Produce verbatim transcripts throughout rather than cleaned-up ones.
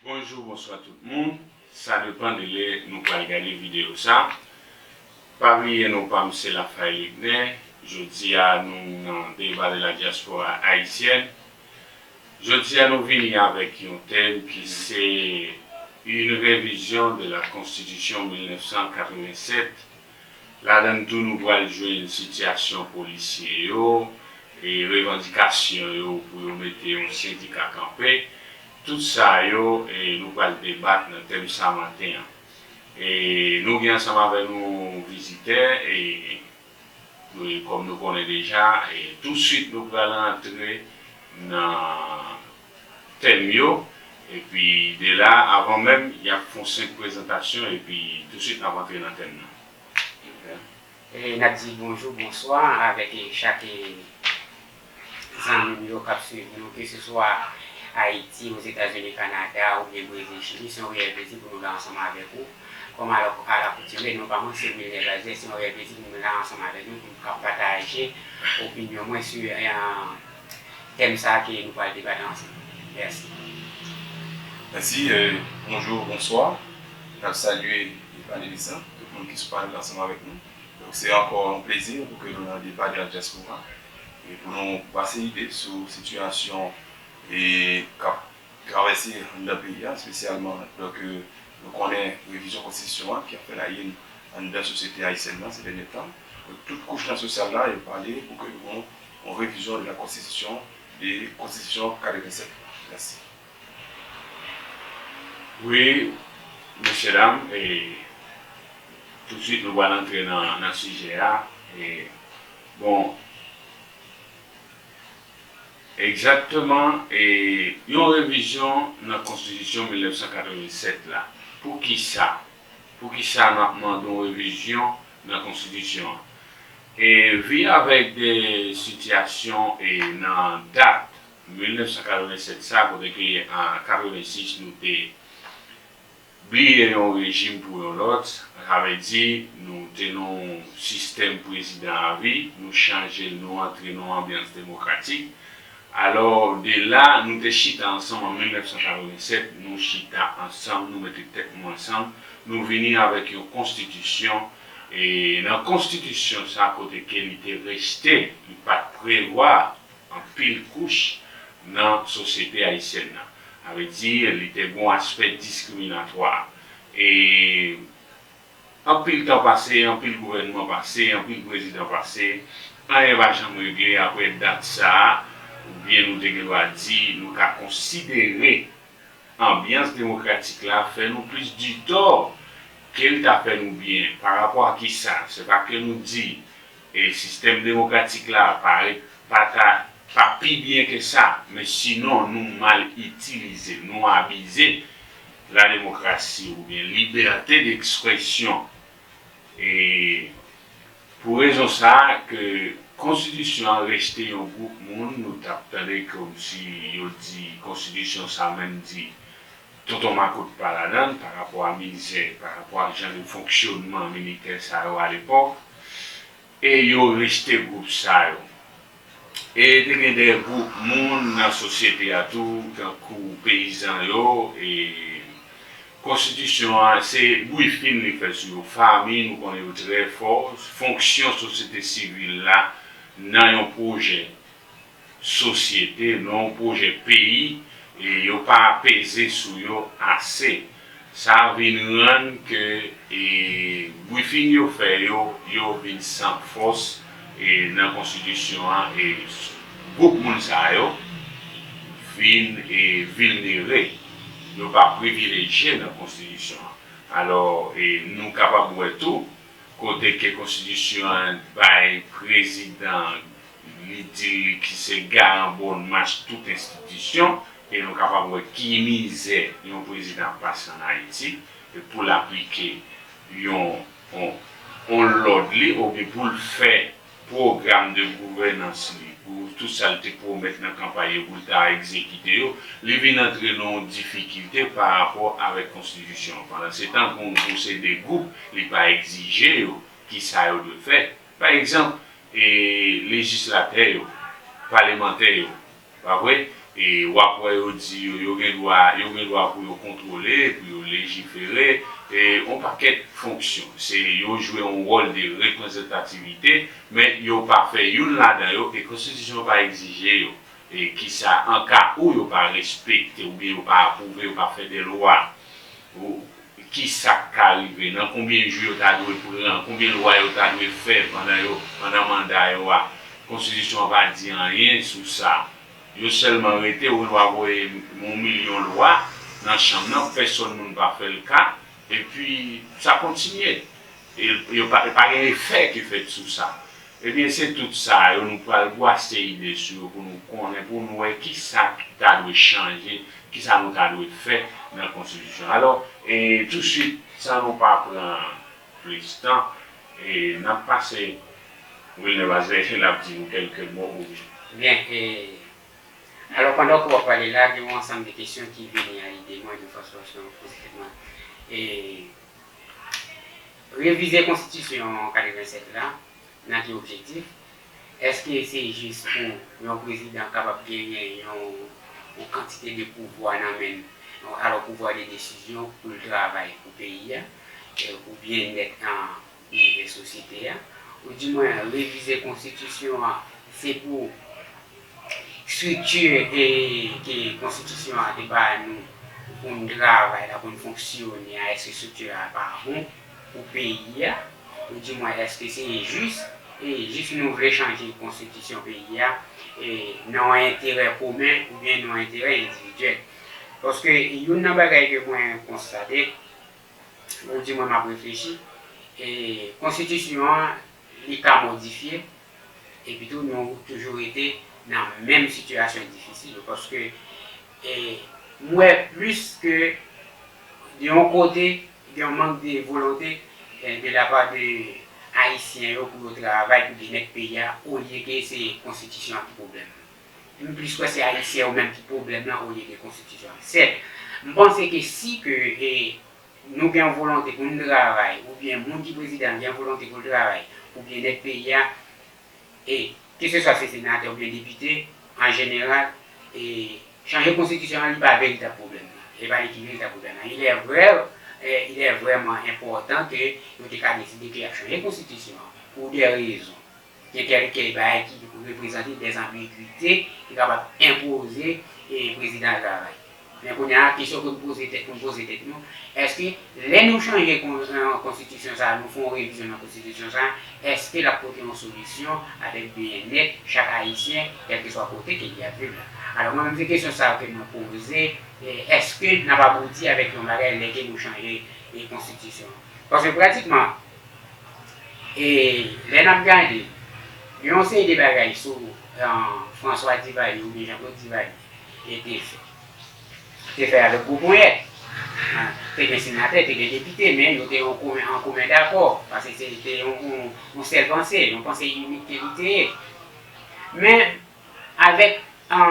Bonjou, bonswa tout moun. Sa depann de lè nou pral gade videyo sa. Pa bliye non pa m se Lafay Legner. Jodi a nou nan deba de la dyaspora ayisyèn. Jodi a nou vini avèk yon tèm ki se une révision de la constitution mil nèf san katrevennsèt. Ladan tou nou pral jwenn sitiyasyon polisye yo, e revandikasyon yo pou yo mete yon sendika kanpe. Tout sa yo, e nou pral debat nan tèm sa maten an. E nou gen ansanm avè nou vizitè, e, e kòm nou konnen deja, e touswit nou pral rantre nan tèm yo, epi de la, avan menm, y ap fè yon senp prezantasyon, epi touswit n ap antre nan tèm nan. E n ap di bonjou, bonswa avèk e, chak e, zanmi m yo k ap swiv nou, keseswa Ayiti, Ozetazini, Kanada, oubyen Brezil, Chili. Se yon reyèl plezi pou nou la ansanm avèk ou. Kòm alakoutim, non pa mwen se Wilner Vazley, se yon reyèl plezi pou nou la ansanm avèk nou, pou nou ka pataje opinyon mwen sou e, tèm sa a ke nou pral debate ansanm. Mèsi. Mèsi, e, bonjou, bonswa. N ap salye panelis lan, tout moun ki sou panèl la ansanm avèk nou. Donk, se ankò yon plezi pou ke nou nan deba de la dyaspora e pou nou pase ide sou sitiyasyon e k ap travèse anndan peyi a, espesyalman, donk, e, nou konnen revizyon konstitisyon an ki ap fè layil anndan sosyete ayisyèn nan se dènye tan. Donk, tout kouch nan sosyal la, yo pale pou ke nou gen yon revizyon de la konstitisyon, de konstitisyon katrevennsèt la. Mèsi. Wi, mesye dam, e touswit nou pral antre nan, nan sijè a. E, bon, egzakteman, e, yon revizyon nan konstitisyon mil nèf san katrevennsèt la. Poukisa? Poukisa n ap mande yon revizyon nan konstitisyon an? E vin avèk de sitiyasyon e nan dat mil nèf san katrevennsèt sa, kote ke an katrevensis nou te bliye yon rejim pou yon lòt, sa vle di nou te nan yon sistèm prezidan avi, nou chanje l, nou antre nan yon anbyans demokratik. Alò, de la, nou te chita ansanm an mil nèf san katrevennsèt, nou chita ansanm, nou mete tèt nou ansanm, nou vini avèk yon konstitisyon, e nan konstitisyon sa, kote ke li te rejte, li pa t prevwa anpil kouch nan sosyete ayisyèn nan. Sa vle di, li te gen yon aspè diskriminatwa. E anpil tan pase, anpil gouvènman pase, anpil prezidan pase, anyen pa janm regle apre dat sa a, oubyen nou te gen dwa di, nou ka konsidere anbyans demokratik la fè nou plis ditò ke l ta fè nou byen. Pa rapò a kisa? Se pa ke nou di e sistèm demokratik la pa, pa ta, pa pi byen ke sa, men sinon nou mal itilize, nou abize la demokrasi oubyen libète dekspresyon. E pou rezon sa a ke konstitisyon an rejte yon gwoup moun, nou t ap tande kòmsi yo di konstitisyon sa menm di tonton makout pa ladan l, pa rapò a mizè, pa rapò a jan de fonksyònman militè sa yo alepòk, e yo rejte gwoup sa yo. E te gen de gwoup moun nan sosyete a tou, tankou peyizan yo, e konstitisyon an, se brifing li fè sou yo. Fami, nou konnen yo trè fò. Fonksyon sosyete sivil la nan yon pwojè sosyete, nan yon pwojè peyi, e yo pa peze sou yo ase. Sa vin rann ke, e, brifing yo fè yo, yo vin san fòs, e, nan konstitisyon an, e gwoup moun sa yo vin, e, vilnere, yo pa privilejye nan konstitisyon an. Alò, e, nou kapab wè tou, kote ke konstitisyon an bay prezidan, li di li ki se garan bòn mach tout enstitisyon, e nou kapab wè ki mizè yon prezidan ap pase ann Ayiti, e pou l aplike yon, yon, yon lòd li, oubyen pou l fè pwogram de gouvènans li, pou tout sa l te pwomèt nan kanpay yo, pou l ta egzekite yo, li vin antre nan yon difikilte pa rapò avèk konstitisyon an. Pandansetan, gen yon seri de gwoup, li pa egzije yo kisa yo dwe fè. Pa egzanp, e, lejislatè yo, palemantè yo, pa vre? E w ap wè yo di yo, yo gen dwa, yo gen dwa pou yo kontwole, pou yo lejifere, e yon pakèt fonksyon. Se, yo jwe yon wòl de reprezantativite, men yo pa fè youn ladan yo, e konstitisyon an pa egzije yo. E kisa, an ka ou yo pa respekte, oubyen yo pa apwouve, yo pa fè de lwa, ou, kisa k ka rive, nan konbyen jou yo ta dwe pran, konbyen lwa yo ta dwe fè pandan yo, pandan manda yo a. Konstitisyon an pa di anyen sou sa. Yo sèlman rete, ou gen dwa voye yon milyon lwa nan chanm nan, pèsonn moun pa fè l ka, epi sa kontinye. E yo pa, pa gen efè ki fèt sou sa. Ebyen, se tout sa yo nou pral bwase ide sou yo pou nou konnen, pou nou wè kisa ki ta dwe chanje, kisa nou ta dwe fè nan konstitisyon. Alò, e, touswit, san nou pa pran plis tan, e, n ap pase Wilner Bazelais, l ap di nou kèlke mo pou. Byen, e, alò, pandan ke w ap pale la, gen yon ansanm de kesyon ki vini a lide mwen, yon fason, fason pozitètman. E, revize konstitisyon katrevennsèt la, nan ki objektif? Èske se jis pou yon prezidan kapab genyen yon, yon kantite de pouvwa nan men l, alò pouvwa de desizyon pou l travay pou peyi a, e, pou byennèt an, e, sosyete a? Oudimwen, revize konstitisyon an, se pou estrikti, e, ke konstitisyon an te ba nou pou n travay la, pou n fonksyone a, èske estrikti a pa bon pou peyi a? Oudimwen, èske se jis, e, jis nou vle chanje konstitisyon peyi a, e, nan yon enterè komen oubyen nan yon enterè endividyèl? Paske youn nan bagay ke mwen konstate, oudimwen m ap reflechi, e, konstitisyon an, li ka modifye, epitou nou toujou rete nan menm sitiyasyon difisil yo, paske, e, m wè plis ke de yon kote, gen yon mank de volonte, e, de la pa de Ayisyen yo pou yo travay pou byennèt peyi a, olye ke se konstitisyon an ki pwoblèm nan. M plis kwè se Ayisyen yo menm ki pwoblèm nan, olye ke konstitisyon an. Sèt, m panse ke si ke, e, nou gen yon volonte pou n travay, oubyen moun ki prezidan an gen yon volonte pou l travay pou byennèt peyi a, e keseswa se senatè oubyen depite, an jeneral, e chanje konstitisyon an, li pa veritab pwoblèm nan. E pa li ki veritab pwoblèm nan. Il est vrai, e, il est vraiment important ke yo te ka deside ke y ap chanje konstitisyon an pou de rezon. Gen kèlke bagay ki reprezante dè anbigite ki kapab enpoze, e, prezidan an travay. Men kounye a, kesyon ke n poze tèt, pou n poze tèt nou, èske lè nou chanje kon-, e, konstitisyon sa a, nou fè yon revizyon nan konstitisyon sa a, èske l ap pote yon solisyon avèk byennèt chak Ayisyen, kèlkeswa kote ke li ap viv la? Alò, mwen menm, se kesyon sa a ke mwen poze, e, èske n ap abouti avèk yon bagay lè ke nou chanje, e, konstitisyon an? Paske pratikman, e, lè n ap gade, gen yon seri de bagay sou, e, François Duvalier oubyen Jean-Claude Duvalier, e, te fè. Te fè avèk gwo ponyèt. Te gen senatè, te gen depite, men yo te yon komen, an komen dakò, paske se te yon, yon, yon sèl panse, yon panse inik ke li te ye. Men, avèk, e,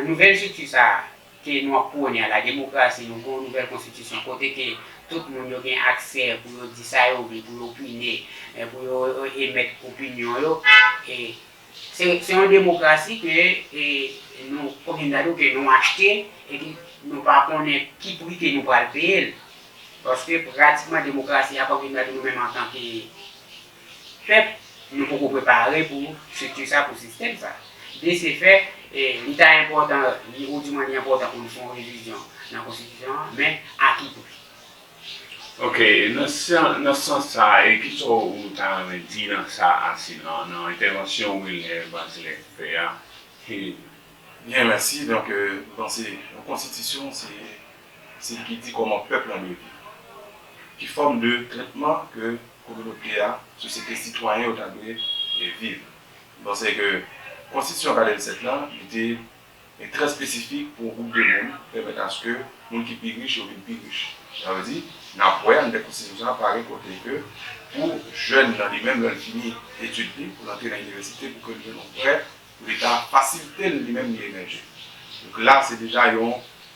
nouvèl estrikti sa a, ke nou ap pwone a, la demokrasi, nou gen yon nouvèl konstitisyon, kote ke tout moun yo gen aksè pou yo di sa yo vle, pou yo opine, e, pou yo, e, emèt opinyon yo. E se, se yon demokrasi ke, e, nou, kòm m ta di w, ke nou achte, e ke nou pa konnen ki pri ke nou pral peye l. Paske pratikman demokrasi a, kòm m ta di w, nou menm antanke pèp, nou poko prepare pou estrikti sa, pou sistèm sa. De se fè, e, li ta enpòtan, li, oudimwen li enpòtan pou nou fè yon revizyon nan konstitisyon an, men a ki pri? Ok, nan san-, nan sans sa, e kisa w ta renmen di nan sa a, si nan, nan entèvansyon Wilner Bazelais fè a? E, Byen, mèsi. Donk, e, m panse yon konstitisyon, se, se li ki di kòman pèp lan dwe viv. Ki fòm de trètman ke kominote a, sosyete sitwayen yo ta dwe, e, viv. M panse ke konstitisyon katrevennsèt lan, li te, e, trè espesifik pou yon gwoup de moun, pèmèt aske moun ki pi rich yo vin pi rich. Sa vle di, n ap wè anndan konstitisyon sa a, pa gen kote ke pou jèn nan li menm, lè l fini etid li, pou l antre nan inivèsite, pou ke l jwenn yon prè, pou Leta fasilite l li menm li emèje. Donk la, se deja yon,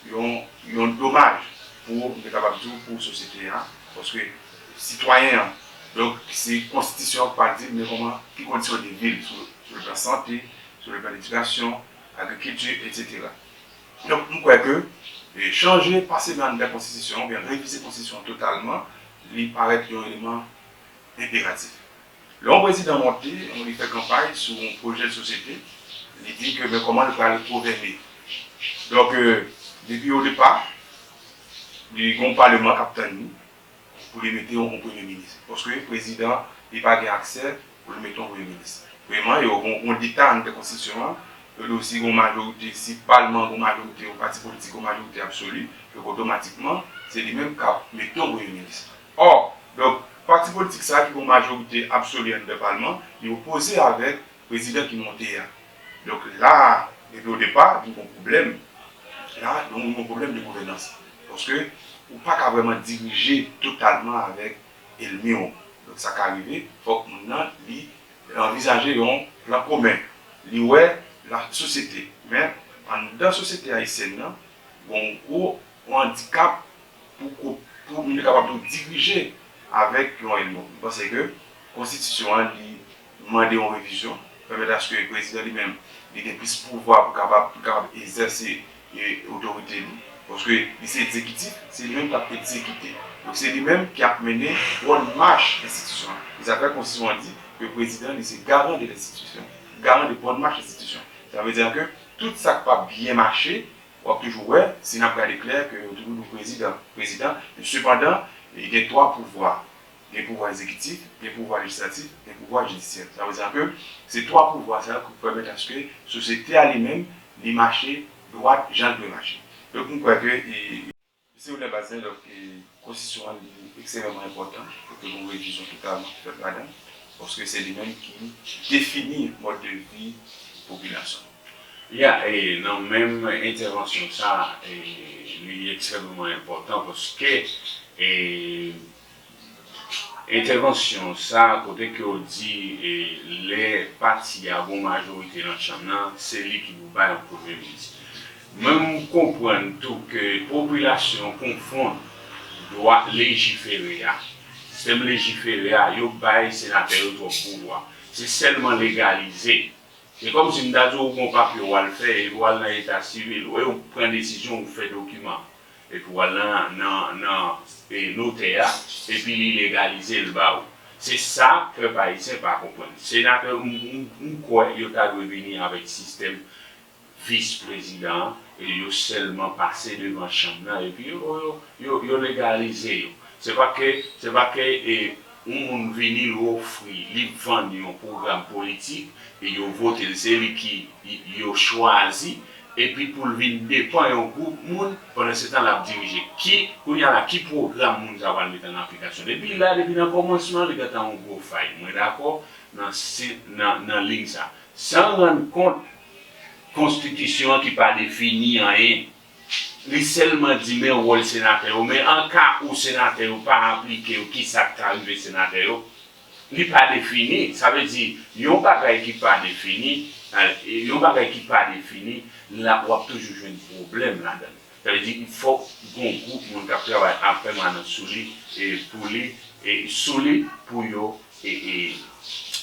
yon, yon domaj pou, nou te kapab di w, pou sosyete a, paske sitwayen an, donk, se konstitisyon an k pral di, men kòman, ki kondisyon de vi l, sou, sou le plan sante, sou le plan ledikasyon, agrikilti, etsetera. Donk, m kwè ke e, chanje, pase nan anndan konstitisyon an, oubyen revize konstitisyon an totalman, li parèt yon eleman enperatif. Lè yon prezidan monte, li fè kanpay sou yon pwojè de sosyete, li di ke men kòman l pral gouvène. Donk, e, depi o depa, li gen yon paleman k ap tann li pou li mete yon, yon premye minis. Paske prezidan, li pa gen aksè pou li mete yon premye minis. Premyèman, yo gen yon deta anndan konstitisyon an, yo di w si gen yon majorite, si palman gen yon majorite, yon pati politik gen yon majorite absoli, yo otomatikman, se li menm k ap mete yon premye minis. Ò, donk, pati politik sa a ki gen yon majorite absoli anndan palman, li opoze avèk prezidan ki monte a. Donk la, depi o depa, nou gen yon pwoblèm. La, nou gen yon pwoblèm de gouvènans. Paske ou pa ka vrèman dirije totalman avèk ènmi w. Donk sa ka rive, fòk moun nan li anvizaje yon plan komen. Li wè la sosyete. Men, anndan sosyete ayisyèn nan, gen yon gwo yon andikap pou, pou, pou moun yo kapab tou dirije avèk yon ènmi. M panse ke konstitisyon an, li mande yon revizyon, pèmèt aske prezidan li menm, li gen plis pouvwa pou kapab, pou kapab egzèse e, otorite li. Paske li se egzekitif, se li menm k ap egzekite. Donk se li menm ki ap mennen bòn mach enstitisyon an. E sa fè konstitisyon an di ke prezidan li se garan de lenstitisyon, garan de bòn mach enstitisyon. Sa vle di ke tout sa k pa byen mache, w ap toujou wè, si n ap gade klè, ke yo toujou di w prezidan, prezidan. Men sepandan, li gen twa pouvwa. Gen pouvwa egzekitif, gen pouvwa lejislatif, gen pouvwa jidisyè. Sa vle di ke se twa pouvwa sa yo ki pèmèt aske sosyete a li menm, li mache dwat jan l dwe mache. Donk, m kwè ke, e, se youn nan baz la, donk, e, konstitisyon an li ekstrèmeman enpòtan pou ke gon revizyon totalman ki fèt ladan l, paske se li menm ki defini mòd de vi popilasyon an. Ya, e, nan menm entèvansyon sa, e, li ekstrèmeman enpòtan paske, e, entèvansyon sa, kote ke w di, e, lè pati a gon majorite nan chanm nan, se li ki pou bay yon premye minis. Men m konprann tou ke popilasyon konfonn dwa lejifere a. Sistèm lejifere a, yo bay senatè yo twòp pouvwa. Se sèlman legalize. Se kòmsi m ta di w, ou gon papye w al fè, epi w al nan eta sivil, ou pran desizyon, ou fè dokiman, epi w al nan, nan, nan, e, notè a, epi li legalize l ba ou. Se sa pèp ayisyen pa konprann. Senatè, m, m, m kwè yo ta dwe vini avèk sistèm vis prezidan an, e yo sèlman pase devan chanm nan, epi yo, yo, yo, yo legalize yo. Se pa ke, se pa ke, e, yon moun vini, li ofri, li vann yon pwogram politik, e yo vote l, se li ki, y-, yo chwazi, epi pou l vin depan yon gwoup moun, pandan se tan l ap dirije. Ki, kounye a la, ki pwogram moun sa pral mete an aplikasyon? Depi la, depi nan kòmansman, li gentan yon gwo fay. Mwen dakò nan, se, nan, nan liy sa. San rann kont, konstitisyon an ki pa defini anyen. Li sèlman di men wòl senatè yo, men an ka ou senatè yo pa aplike yo, kisa k ka rive senatè yo? Li pa defini. Sa vle di, yon bagay ki pa defini, e, yon bagay ki pa defini, la, w ap toujou jwenn pwoblèm ladan l. Sa vle di, fòk gon gwoup moun k ap travay an pèmanans sou li, e, pou li, e, sou li, pou yo, e, e,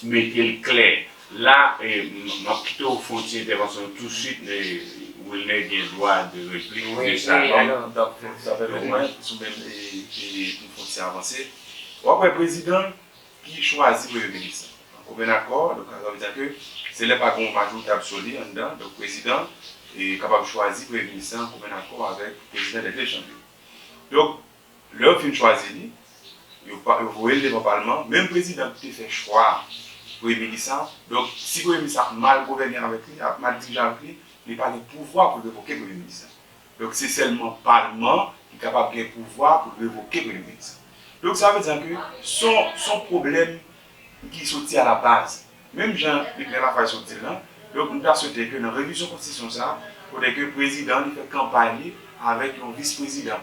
mete l klè. La, e, m, m ap kite w fè yon ti entèvansyon tousuit, e, Wilner gen dwa de replik de sa. Wi, wi, alò, donk, sa pèmèt mwen, sou menm, e, e, pou m fè yon ti avanse. W ap wè prezidan ki chwazi premye minis lan. An komen akò, donk, sa vle di ke se lè pa gen yon majorite absoli anndan, donk prezidan, e, kapab chwazi premye minis lan an komen akò avèk prezidan dè de chanm yo. Donk, lè yo fin chwazi li, yo pa, yo voye l devan palman, menm prezidan ki te fè chwa premye minis lan, donk, si premye minis lan ap mal gouvène avèk li, ap mal dirije avèk li, li pa gen pouvwa pou l revoke premye minis lan. Donk, se sèlman palman ki kapab gen pouvwa pou l revoke premye minis. Donk, sa vle di ke se yon, se yon pwoblèm ki soti a la baz. Menm jan Luckner Lafaille sot di l lan, donk, nou ta swete ke nan revizyon konstitisyon sa a, kote ke prezidan li fè kanpay li avèk yon vis prezidan.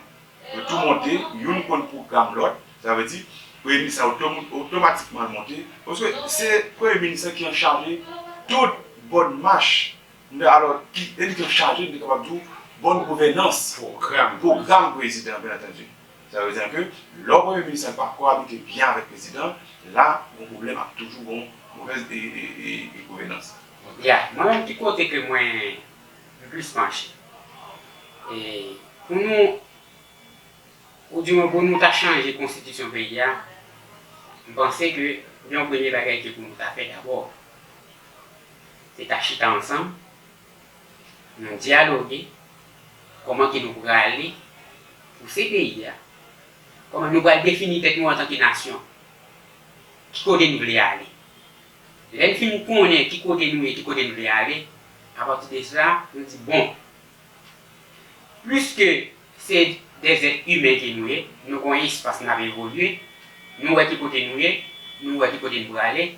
Yo tou monte, youn konn pwogram lòt, sa vle di, premye minis la otomo-, otomatikman monte, paske se premye minis la ki an chaje tout bòn mach N, alò, ki, e li te chaje, nou te kapab di w, bòn gouvènans pwogram, pwogram prezidan, byen antandi. Sa vle di ke lè yon premye minis pa kowabite byen avèk prezidan, la, gon pwoblèm ap toujou gon movèz e, e, e, e gouvènans. Ya, mwen menm ki kote ke mwen plis panche. E pou nou, oudimwen pou nou ta chanje konstitisyon peyi a, m panse ke yon premye bagay ke pou nou ta fè dabò, se ta chita ansanm, nou dyaloge, kòman ke nou prale pouse peyi a, kòman nou pral defini tèt nou antanke nasyon, ki kote nou vle ale. Lè n fin konnen ki kote nou ye, ki kote n vle ale, apati de sa, nou di, bon, pliske se de zèt imen ke nou ye, nou gen yon espas n ap evolye, nou wè ki kote nou ye, nou wè ki kote n prale,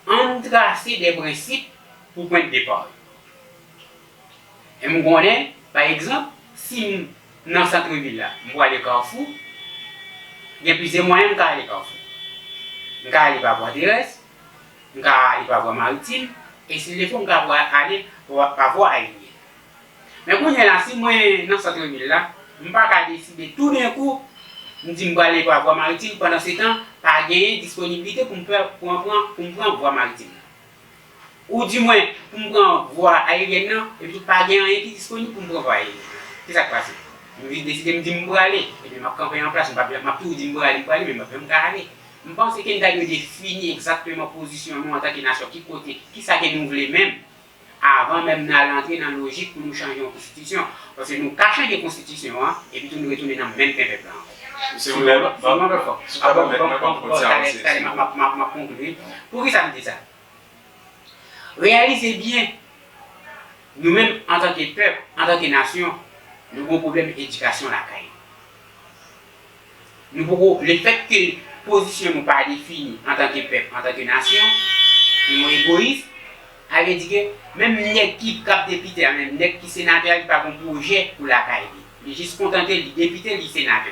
ann trase de prensip pou pwen de depa yo. E m konnen, pa egzanp, si m nan sant vil la, m prale Kafou, gen plizyè mwayen m ka ale Kafou. M ka ale pa vwa terès, m ka ale pa vwa maritim, e si l fo, m ka vwa- ale pa, pa vwa ayeryèn. Men kounye a la, si mwen nan sant vil la, m pa ka deside toudenkou, m di m prale pa vwa maritim, pandan se tan, pa genyen disponiblite pou m pran, pou m pran, pou m pran vwa maritim nan. Oudimwen, pou m pran vwa ayeryèn nan, epi pa gen anyen ki disponib pou m pran vwa ayeryèn nan. Kisa k pase? M vin deside m di m prale, epi m ap kanpe an plas, m p ap, m ap toujou di m prale, m prale, men m pa janm ka ale. M panse ke n ta dwe defini egzakteman pozisyon nou antanke nasyon, ki kote, kisa ke nou vle menm, avan menm n al antre nan lojik pou nou chanje yon konstitisyon. Paske nou ka chanje konstitisyon an, epi tou nou retounen nan menm penpèp la ankò. Misye Ronel, ban m, si w ta pèmèt mwen, ban m fè yon ti avanse sou. Talè, talè, m ap, m ap, m ap, m ap konkli. Poukisa m di sa? Reyalize byen, nou menm antanke pèp, antanke nasyon, nou gen yon pwoblèm edikasyon lakay nou. Nou poko, lefètke pozisyon nou pa defini antanke pèp, antanke nasyon, nou egoyis, sa vle di ke menm nèg ki, k ap depite a, menm nèg ki senatè a, li pa gen pwojè pou lakay li. Li jis kontante li depite, li senatè.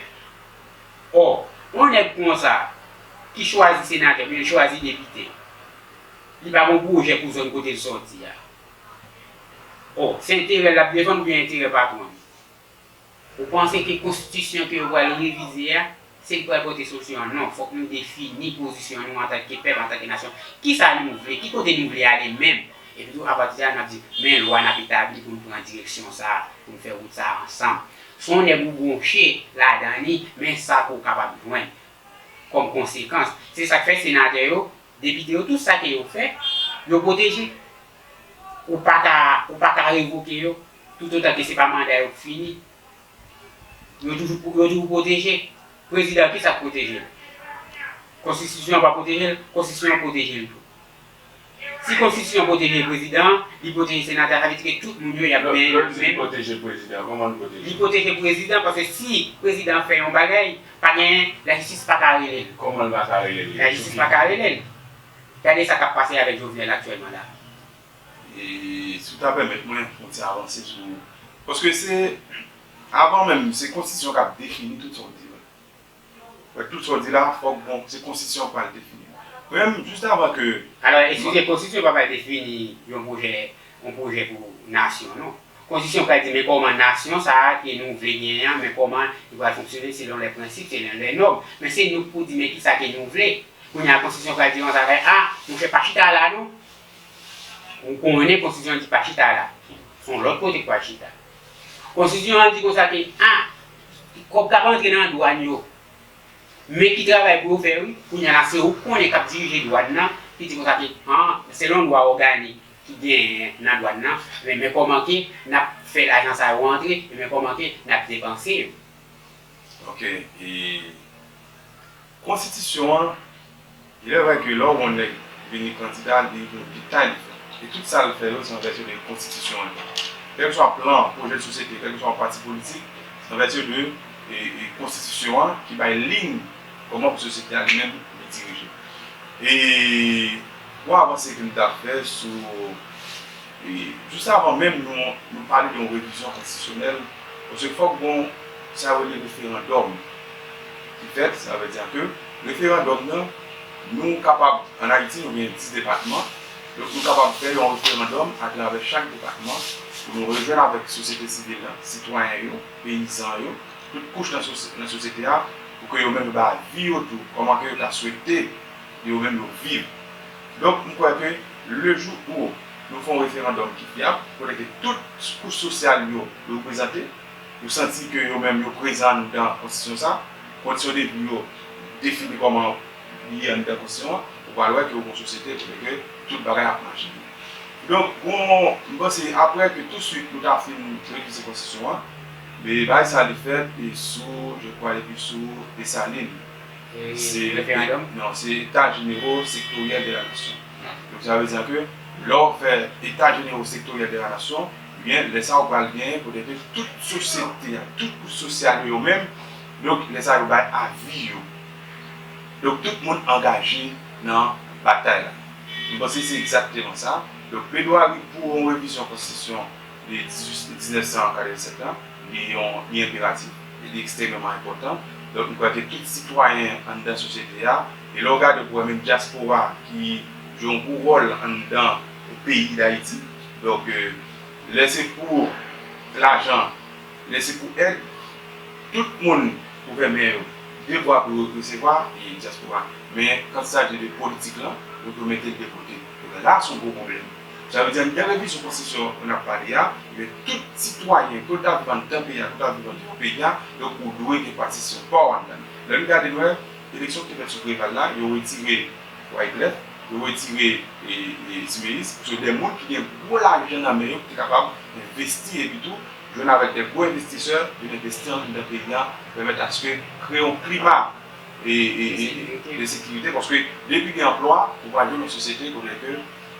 Ò, yon nèg konsa ki chwazi senatè, oubyen li chwazi depite, li pa gen pwojè pou zòn kote l sòti a. Ò, se enterè l ap defann oubyen enterè patwon li? Ou panse ke konstitisyon ke yo pral revize a, se li pral pote solisyon an? Non, fòk nou defini pozisyon nou antanke pèp, antanke nasyon. Kisa nou vle? Ki kote nou vle ale menm? Epi tou, apati de sa, n ap di, men lwa n ap etabli pou n pran direksyon sa a, pou n fè wout sa a ansanm. Si yon nèg ou bwonche ladan li, men sa ke w kapab jwenn kòm konsekans. Se sa k fè senatè yo, depite yo, tout sa ke yo fè, yo pwoteje. Ou pa ka, ou pa ka revoke yo, toutotan ke se pa manda yo k fini. Yo toujou, yo toujou pwoteje. Prezidan, kisa k pwoteje l? Konstitisyon an pa pwoteje l, konstitisyon an pwoteje l tou. Si konstitisyon pwoteje prezidan an, li pwoteje senatè a, sa vle di ke tout moun yo y ap benyen yo menm. Lè, lè l di l pwoteje prezidan, kòman l pwoteje l? Li pwoteje prezidan paske si prezidan an fè yon bagay, pa gen, lajistis pa ka rele l. Kòman l pa ka rele l? Lajistis pa ka rele l. Gade sa k ap pase avèk Jovenel aktyèlman la. E si w ta pèmèt mwen, yon ti avanse sou, paske se, avan menm, se konstitisyon k ap defini tout sa w di la. Fè tout sa w di la, fòk bon, se konstitisyon k pral defini. Mwen menm, jis avan ke... Alò, eskize, konstitisyon pa pral defini yon pwojè, yon pwojè pou nasyon, non. Konstitisyon pral di, men kòman nasyon sa a ke nou vle genyen an, men kòman li pral fonksyone selon lè prensip, selon lè nòm. Men se nou k pou di, men kisa ke nou vle. Kounye a, konstitisyon pral di yon zafè, a, monchè, pa chita la, non. Ou konnen konstitisyon an di pa chita la. Se yon lòt kote k pral chita. Konstitisyon an di konsa ke, a, kòb k ap antre nan dwàn yo, men ki travay pou yo fè, wi. Kounye a la, se ou k konnen k ap dirije dwàn nan, ki di konsa ke, a, selon lwa òganik ki genyen nan dwàn nan, men, men kòman ke n ap fè lajan sa yo antre, men kòman ke n ap depanse yo. Ok, e konstitisyon an, il est vrai que lè w wè yon nèg vini kandida, li gen yon detay li fè. E tout sa l fè yo, se an vèti de konstitisyon an. Kèlkeswa plan, pwojè de sosyete, kèlkeswa yon pati politik, se an vèti de, e, e konstitisyon an ki bay liy kòman pou sosyete a li menm li dirije. E yon avanse ke m ta fè sou E, jis avan menm nou, nou pale de yon revizyon konstitisyonèl, paske fòk gon sa yo rele referandòm ki fèt, sa vle di ke referandòm nan, nou kapab, ann Ayiti, nou gen dis depatman, donk nou kapab fè yon referandòm atravè chak depatman pou nou rejwenn avèk sosyete sivil la, sitwayen yo, peyizan yo, tout kouch nan sosy-, nan sosyete a, pou ke yo menm yo bay avi yo tou, kòman ke yo ta swete yo menm yo viv. Donk, m kwè ke le jou où nou fè yon referandòm ki fyab, kote ke tout kouch sosyal yo, yo reprezante, Yo santi ke yo menm yo prezan anndan konstitisyon sa, kondisyon de vi yo defini kòman li ye anndan konstitisyon an, ou pral wè ke ou gon sosyete kote ke tout bagay ap mache. Donk, bon, m panse apre ke touswit nou ta fin revize konstitisyon an, men bagay sa li fèt e sou, je crois, depi sou Desalin. Se referandòm? Non, se États généraux sectoriels de la nation. Donk, sa vle di ke lè w fè États généraux sectoriels de la nation, byen, lè sa ou pral gen, poutèt tout sosyete a, tout kouch sosyal yo, yo menm, donk, lè sa yo bay avi yo. Donk, tout moun angaje nan batay la. M panse se egzakteman sa. Donk, plèdwari pou yon revizyon konstitisyon de diznèf san katrevensèt lan, li yon, li enperatif, e li ekstrèmeman enpòtan. Donk, m kwè ke tout sitwayen anndan sosyete a, e lè w gade pou wè menm dyaspora ki jwe yon gwo wòl anndan peyi Dayiti. Donk, euh, lè se pou lajan, lè se pou èd, tout moun ouvè men yo, devwa pou yo resevwa, e dyaspora. Men, kan il s'agit de politik lan, yo tou mete l de kote. Donk, la, se yon gwo pwoblèm. Sa vle di, anndan revizyon konstitisyon ke n ap pale a, men tout sitwayen, ke w ta viv anndan peyi a, ke w ta viv andeyò peyi a, donk ou dwe gen patisipasyon pa w anndan l. Lè nou gade, nou wè, eleksyon ki te fèt sou Preval la, yo retire Wyclef, yo retire, e, e, Ti Meyis, se de moun ki gen gwo lajan nan men yo, ki te kapab envesti, epi tou, jwenn avèk de gwo envestisè, vin envesti anndan peyi a, pèmèt aske kreye yon klima e, e, e, de sekirite, paske depi gen anplwa, ou pral jwenn yon sosyete kote ke,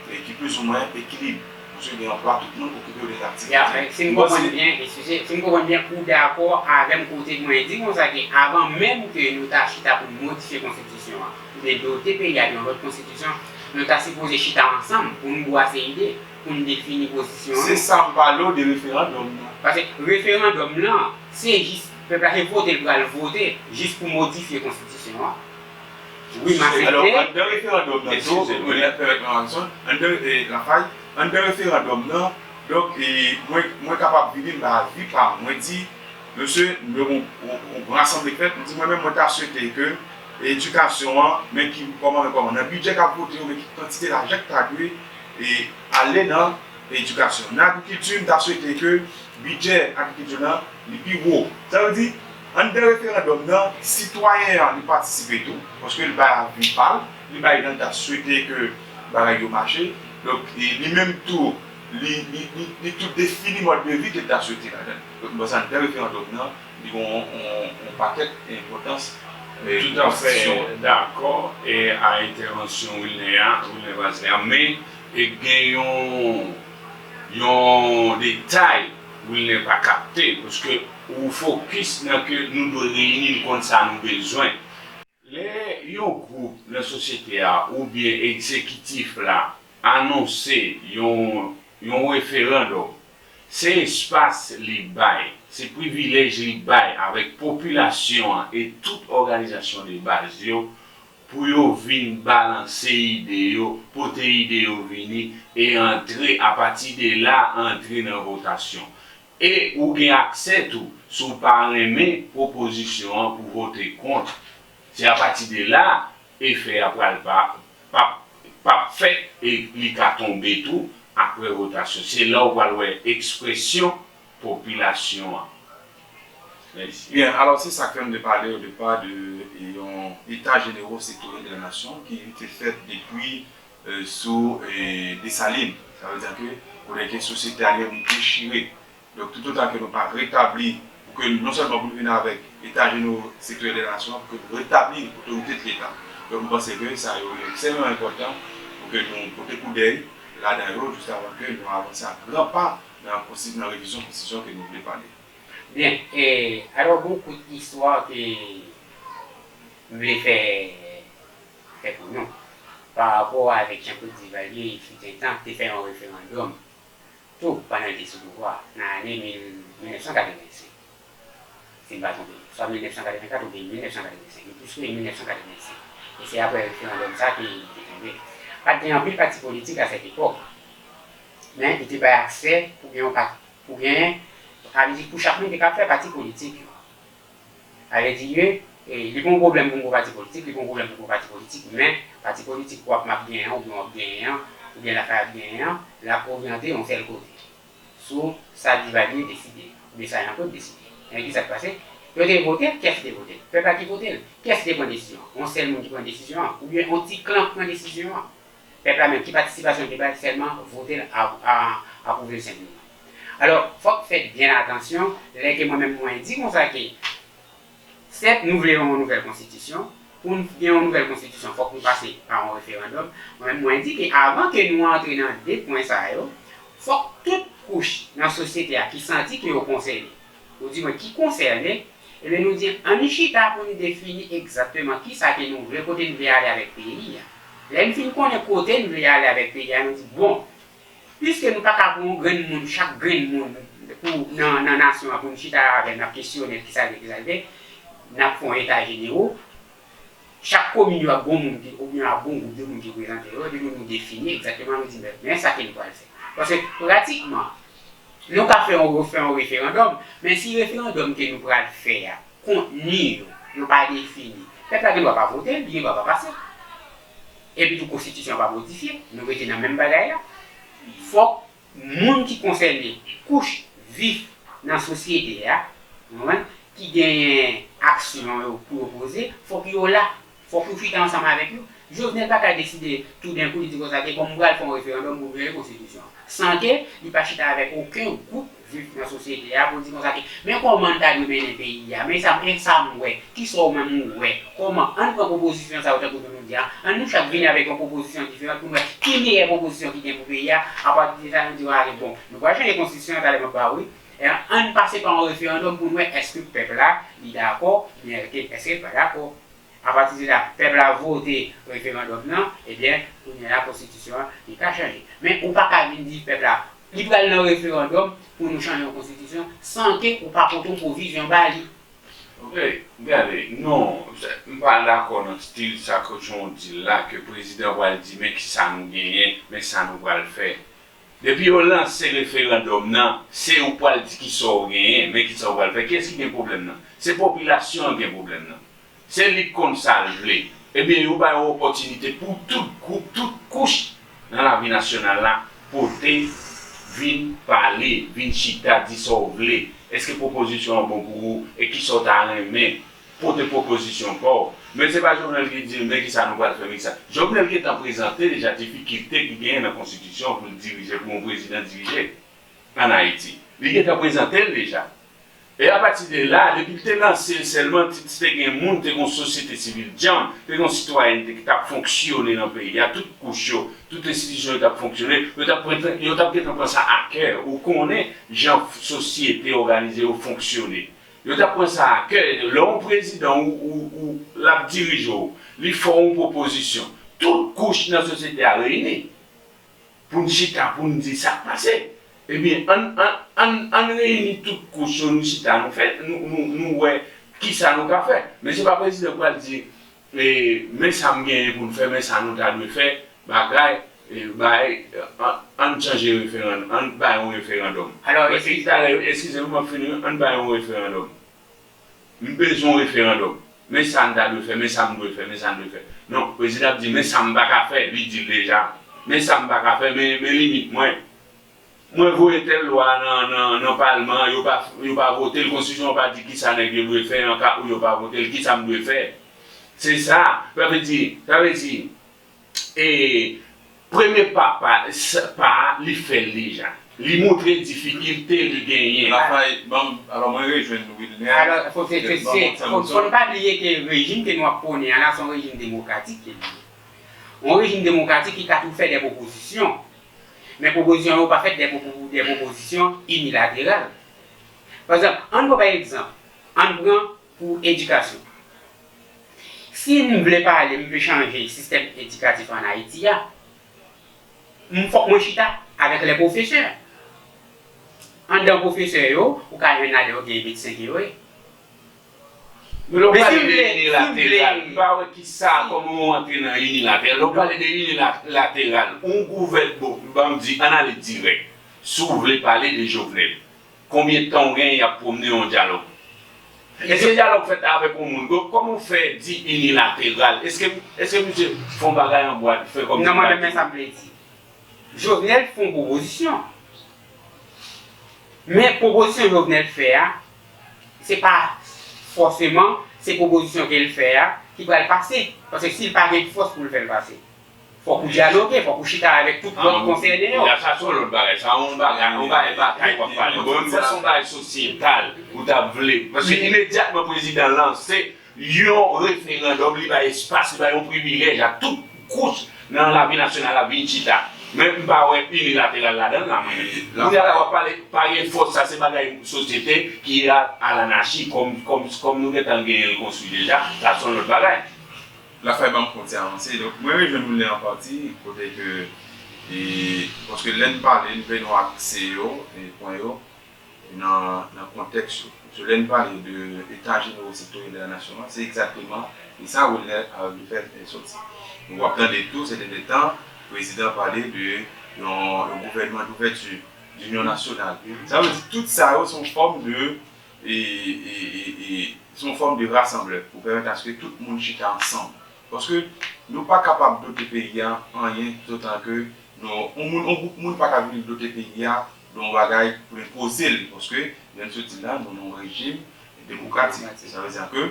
e, ki plizoumwen ekilibre. Paske gen anplwa, tout moun okipe yo de aktivite. Ya, e, si m konprann byen, eskize, si m konprann byen, ou dakò avè m kote mwen di konsa ke avan menm ke nou ta chita pou n modifye konstitisyon an, oubyen dote peyi a de yon lòt konstitisyon, nou ta sipoze chita ansanm pou n bwase ide, pou n defini pozisyon nou. Se sa m pale w de referandòm nan. Paske referandòm nan, se jis pèp la se vote l pral vote jis pou modifye konstitisyon an. Wi, m aksepte. Alò, anndan referandòm nan tou, eskize m, wi, pèmèt mwen Radisson, anndan, e, Lafay, anndan referandòm nan, donk, e, mwen, mwen kapab vini, m ba avi pa m. Mwen di, mesye, nou gen yon, yon, yon gran asanble k fèt, m di, mwen menm, mwen ta swete ke edikasyon an, men ki, kòman, men kòman, nan bidjè k ap vote yo, men ki kantite lajan k ta dwe, e, ale nan edikasyon. Nan agrikilti, m ta swete ke bidjè agrikilti lan, li pi wo. Sa vle di, anndan referandòm nan, sitwayen an, li patisipe tou, paske li bay avi pa l, li bay nan ta swete ke bagay yo mache. Donk, e li menm tou, li, li, li, li tou defini mòd de vi ke l ta swete ladan l. Donk, m panse anndan referandòm nan, li gon yon, yon pakèt enpòtans, e, konstitisyon an. Tout à fait d'accord, e, a entèvansyon Wilner a, Wilner Vazlè a, men, e, gen yon, yon detay Wilner pa kapte, paske ou fokis nan ke nou dwe reyini, n konn sa nou bezwen. Lè yon gwoup nan sosyete a oubyen egzekitif la anonse yon, yon referandòm, se espas li bay, se privilèj li bay avèk popilasyon an e tout òganizasyon de baz yo pou yo vin balanse ide yo, pote ide yo vini e antre, apati de la, antre nan votasyon. E ou gen aksè tou, si w pa renmen pwopozisyon an, pou vote kont. Se apati de la, efè a pral pa, p ap, p ap fèt e li ka tonbe tou apre votasyon. Se la w pral wè ekspresyon popilasyon an. Mèsi. Byen, alò, se sa k fè m te pale odepa de yon États généraux sectoriels de la nation ki te fèt depi, e, sou, e, Desalin. Sa vle di ke kote ke sosyete a li menm li dechire. Donk, toutotan ke nou pa retabli, pou ke non sèlman pou nou vin avèk États généraux sectoriels de la nation, pou ke nou retabli otorite de Leta. Donk, m panse ke sa yo ekstrèmeman enpòtan pou ke nou pote koudèy ladan yo, jiskavan ke nou avanse a gran pa nan konsti-, nan revizyon konstitisyon ke nou vle pale. Byen, e, alò, gon kout istwa ke m vle fè, fè pou nou, pa rapò avèk Jean-Claude Duvalier, fut un temps, te fè yon referandòm tou, pandan l te sou pouvwa, nan ane mil, mil nèf san katrevensenk. Si m pa twonpe, swa mil nèf san katrevenkat oubyen mil nèf san katrevensenk, li plis ke mil nèf san katrevensenk. E se apre referandòm sa ke li te tonbe. Pa t gen anpil pati politik a sèt epòk, men li te bay aksè pou gen yon pa-, pou gen, sa vle di pou chak moun te ka fè pati politik yo. Sa vle di ke, e, li pa yon pwoblèm pou m gon pati politik, li pa yon pwoblèm pou m gon pati politik, men pati politik w ap, m ap genyen an, oubyen w ap genyen an, oubyen Lafay ap genyen an, l ap oryante yon sèl kote. Sou sa Duvalier deside, oubyen sa Jean-Claude deside. Men ki sa k pase? Yo te vote l, kiyès ki te vote l? Pèp la ki vote l. Kiyès ki te pran desizyon an? Yon sèl moun ki pran desizyon an? Oubyen yon ti klan k pran desizyon an? Pèp la menm, ki patisipasyon li te bay? Sèlman vote l, a, a, apwouve l senpleman. Alò, fòk fè byen atansyon lè ke mwen menm mwen di konsa ke sèt, nou vle yon nouvèl konstitisyon. Pou n gen yon nouvèl konstitisyon, fòk nou pase pa yon referandòm. Mwen menm mwen di ke avan ke nou antre nan de pwen sa yo, fòk tout kouch nan sosyete a ki santi ke yo konsène, oudimwen ki konsène, ebyen nou di ann chita pou n defini egzakteman kisa ke nou vle, kote n vle ale avèk peyi a. Lè n fin konnen kote n vle ale avèk peyi a, nou di bon, piske nou pa ka pran yon grenn moun, chak grenn moun pou nan, nan nasyon an pou n chita avè l, n ap kesyone l kisa l vle, kisa l vle, n ap fè yon eta jenewo. Chak komin yo ap gon moun ki, oubyen ap gon gwoup de moun ki reprezante yo, epi nou, nou defini egzakteman, nou di men, men sa ke nou pral fè. Paske pratikman, nou ka fè yon, fè yon referandòm, men si referandòm ke nou pral fè a, kontni yo, yo pa defini, pèp la gen dwa pa vote l, li gen dwa pa pase. Epi tou konstitisyon an pa modifye, nou rete nan menm bagay la. Fòk moun ki konsène, kouch vif nan sosyete a, ou konprann, ki genyen aksyon yo pou yo poze, fòk yo la. Fòk yo chita ansanm avèk yo. Jovenel pa ka deside toudenkou li di konsa ke bon, m pral fè yon referandòm pou m chanje konstitisyon an. San ke li pa chita avèk okenn gwoup vif nan sosyete a pou l di konsa ke men kòman n ta dwe mennen peyi a, men sa, men sa m wè, kisa w menm ou wè, kòman, ann pran pwopozisyon sa yo tankou nou di a, ann nou chak vini avèk yon pwopozisyon diferan pou n wè ki meyè pwopozisyon ki gen pou peyi a, apati de sa nou di, ale bon, nou pral chanje konstitisyon an, talè m ap ba w li, e ann pase pa yon referandòm pou n wè èske pèp la li dakò, oubyen èske l pa dakò. Apati de la, pèp la vote referandòm nan, ebyen, kounye a la konstitisyon an, li ka chanje. Men ou pa ka vin di pèp la, li pral nan referandòm pou nou chanje yon konstitisyon, san ke ou pa pote yon pwovizyon ba li. Ok, gade, non, m pa dakò nan stil sa ke John di la, ke prezidan pral di, men kisa nou genyen, men sa nou pral fè. Depi yo lanse referandòm nan, se ou pral di kisa w genyen, men kisa w pral fè. Kiyès ki gen pwoblèm nan? Se popilasyon an gen pwoblèm nan. Se li k konn sa l vle. Ebyen, yo ba yo opòtinite pou tout gwoup, tout kouch nan lavi nasyonal la pote, vin pale, vin chita, di sa w vle. Èske pwopozisyon an bon pou ou? E kisa w ta renmen? Pote pwopozisyon pa w. Men se pa Jovenel ki di l, men kisa nou pral fè, men kisa. Jovenel gentan prezante deja difikilte ki genyen nan konstitisyon pou l dirije, pou yon prezidan dirije ann Ayiti. Li gentan prezante l deja. E apati de la, depi l te lanse l sèlman, te, te gen moun, te gen yon sosyete sivil djanm, te gen yon sitwayènte ki t ap fonksyone nan peyi a, tout kouch yo, tout enstitisyon yo t ap fonksyone, yo t ap pran, yo t ap gentan pran sa a kè. Ou konnen jan sosyete òganize yo fonksyone. Yo t ap pran sa a kè. Lè yon prezidan ou, ou, ou l ap dirije w, li fè w yon pwopozisyon, tout kouch nan sosyete a reyini pou n chita, pou n di sa k pase. Ebyen, ann, ann, ann, ann reyini tout kouch yo, nou chita, nou fè, nou, nou, nou wè kisa nou ka fè. Men se pa prezidan k pral di, e, men sa m genyen pou n fè, men sa nou ta dwe fè, bagay, e, bay, ann, ann chanje referandòm, ann bay yon referandòm. Alò, eskize m, m ap fini, ann bay yon referandòm. M bezwen yon referandòm. Men sa n ta dwe fè, men sa m dwe fè, men sa m dwe fè. Non, prezidan ap di, men sa m pa ka fè, li di l deja. Men sa m pa ka fè, men, men limit mwen. Mwen voye tèl lwa nan, nan, nan palman, yo pa, yo pa vote l, konstitisyon an pa di kisa nèg yo dwe fè, an ka pou yo pa vote l, kisa m dwe fè? Se sa, sa vle di, sa vle di, e, premye pa, pa, s-, pa a, li fè l deja. Li montre difikilte li genyen. Lafayette, ban m, alò mwen rejwenn Wilner. Alò, fò, se, se, se, fò, fò n pa bliye ke rejim ke nou ap pwone a la, se yon rejim demokratik ke li ye. Yon rejim demokratik ki ka tou fè de pwopozisyon. Men pwopozisyon yo pa fèt de pwopo-, de pwopozisyon inilateral. Pa egzanp, ann pran pa egzanp, ann pran pou edikasyon. Si m vle pale, m vle chanje sistèm edikatif ann Ayiti a, m fòk mwen chita avèk lè pwofesè. Anndan pwofesè yo, ou ka jwenn ladan yo gen medsen ke yo ye. Men lè w pale de inilateral, m pa wè kisa, kòman w antre nan inilateral. Lè w pale de inilateral, yon gouvènman, ban m di, ann ale dirèk. Si w vle pale de Jovenel, konbyen tan w genyen y ap pwomne yon dyalòg? Èske dyalòg fèt avèk yon moun? Donk, kòman w fè di inilateral? Èske, èske misye fè yon bagay an bwa de fè kòm... Non, mwen menm, men sa m vle di. Jovenel fè yon pwopozisyon. Men pwopozisyon Jovenel fè a, Se pa fòseman se pwopozisyon ke l fè a ki pral pase. Paske si l pa gen fòs pou l fè l pase, fòk ou dyaloge, fòk ou chita avèk tout lòt konsène yo. Sa se yon lòt bagay. Sa yon bagay, yon bagay batay w ap pale. Bon, menm sa se yon bagay sosyetal ou t ap vle. Paske imedyatman prezidan lanse yon referandòm, li bay espas, li bay yon privilèj a tout kouch nan lavi nasyonal la vin chita. Men m pa wè inilateral ladan l la, mwen menm. Kounye a la, w ap pale pa gen fòs, sa se bagay sosyete ki a, a lanachi, kòm, kòm, kòm nou gentan genyen l konstwi deja, sa se yon lòt bagay. Lafay ban m fè yon ti avanse. Donk, mwen rejwenn Wilner an pati, kote ke, e, paske lè n pale, n vle nou akse yo, e, pwen yo, nan, nan kontèks yo. Paske lè n pale de Etats Généraux Sectoriels de la Nation an, se egzakteman, e sa Wilner a, li fè, e, soti. Donk, w ap tande tou, se te de tan, prezidan pale de yon, yon gouvènman d'ouverture, d'union nationale. Sa vle di, tout sa yo, se yon fòm de, e, e, e, e, se yon fòm de rasanblè pou pèmèt aske tout moun chita ansanm. Paske nou pa kapab dote peyi a anyen toutotan ke nou, yon moun, yon gwoup moun pa ka vin dote peyi a de yon bagay pou enpoze l. Paske, jan n sot di l la, nou nan yon rejim demokratik. Sa vle di ke